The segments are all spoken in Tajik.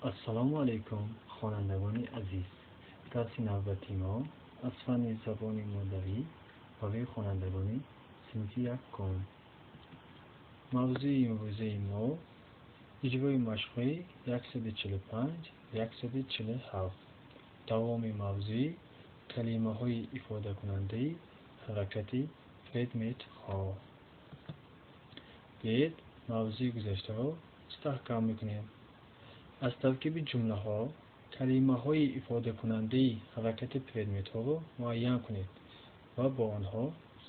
Ассалому алайкум, хонандагони азиз. Дарси навбатии мо аз фанни забони модарӣ барои хонандагони синфи якум. Мавзӯи имрӯзаи мо иҷрои машқҳои 145, 147. Давоми мавзӯи калимаҳои ифодакунандаи ҳаракати предметҳо. Биёед мавзӯи гузаштаро мустаҳкам мекунем. Аз таркиби ҷумлаҳо калимаҳои ифодакунандаи ҳаракати предметҳоро муайян кунед ва бо онҳо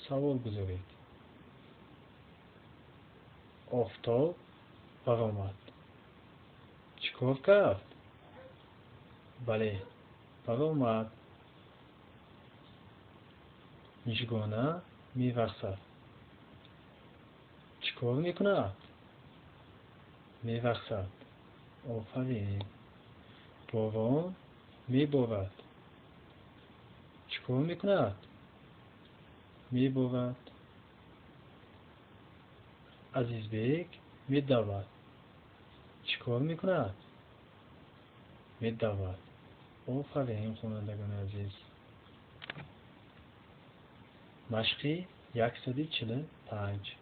савол гузоред. Офтоб баромад. Чӣ кор кард? Бале, баромад. Мижгона мерақсад. Чӣ кор мекунад? Мерақсад. Офарин. Борон меборад. Чӣ кор мекунад? Меборад. Азизбек медавад. Чӣ кор мекунад? Медавад. Офарин, хонандагони азиз. Машқи 145.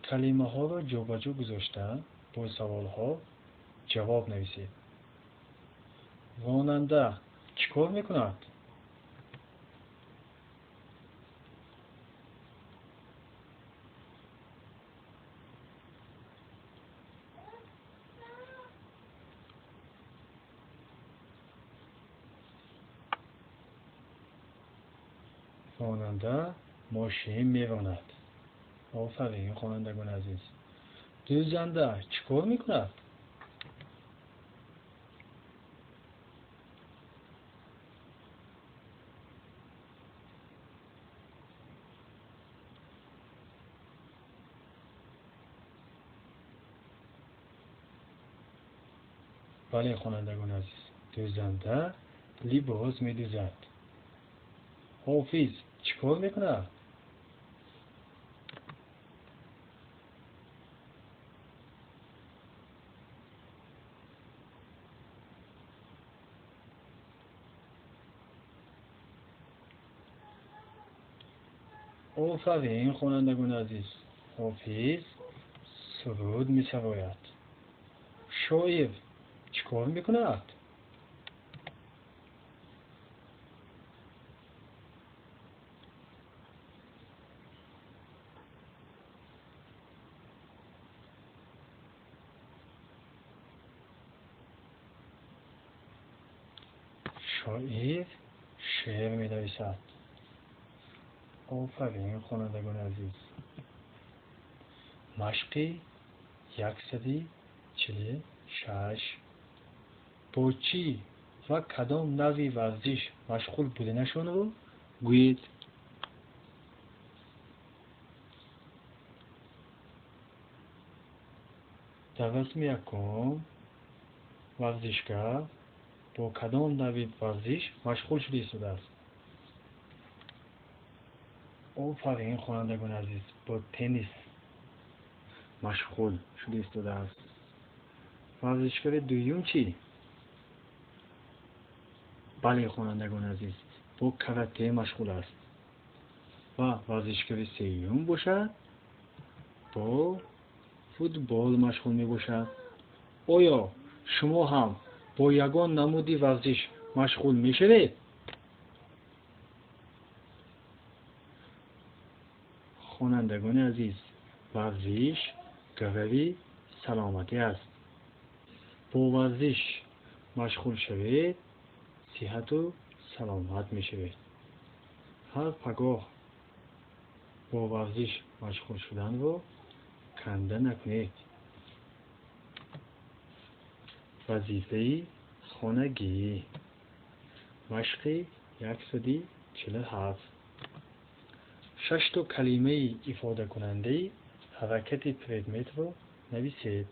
Калимаҳоро ҷобаҷо гузошта бо саволҳо ҷавоб нависед. Ронанда чӣ кор мекунад? Ронанда мошин меронад. Офарин, хонандагони азиз. Дӯзанда чӣ кор мекунад? Бале, хонандагони азиз, дӯзанда либос медӯзад. Ҳофиз чӣ кор мекунад? Офарин, хонандагони азиз. Ҳофиз суруд месарояд. Шоир чӣ кор мекунад? Шоир шеър менависад. Офарин, хонандагони азиз. Машқи 146. Бо чӣ ва кадом навъи варзиш машғул буданашонро гӯед. Дар расми якум варзишгар бо кадом навъи варзиш машғул шуда истодааст? Офарин, хонандагони азиз, бо теннис машғул шуда истодааст. Варзишгари дуюм чӣ? Бале, хонандагони азиз, бо карате машғул аст. Ва варзишгари сеюм бошад, бо футбол машғул мебошад. Оё шумо ҳам бо ягон намуди варзиш машғул мешавед? Хонандагони азиз, варзиш гарави саломатӣ аст. Бо варзиш машғул шавед, сиҳату саломат мешавед. Ҳар пагоҳ бо варзиш машғул шуданро канда накунед. Вазифаи хонагӣ. Машқи 147. Шашто калимаи ифодакунандаи ҳаракати предметро нависед.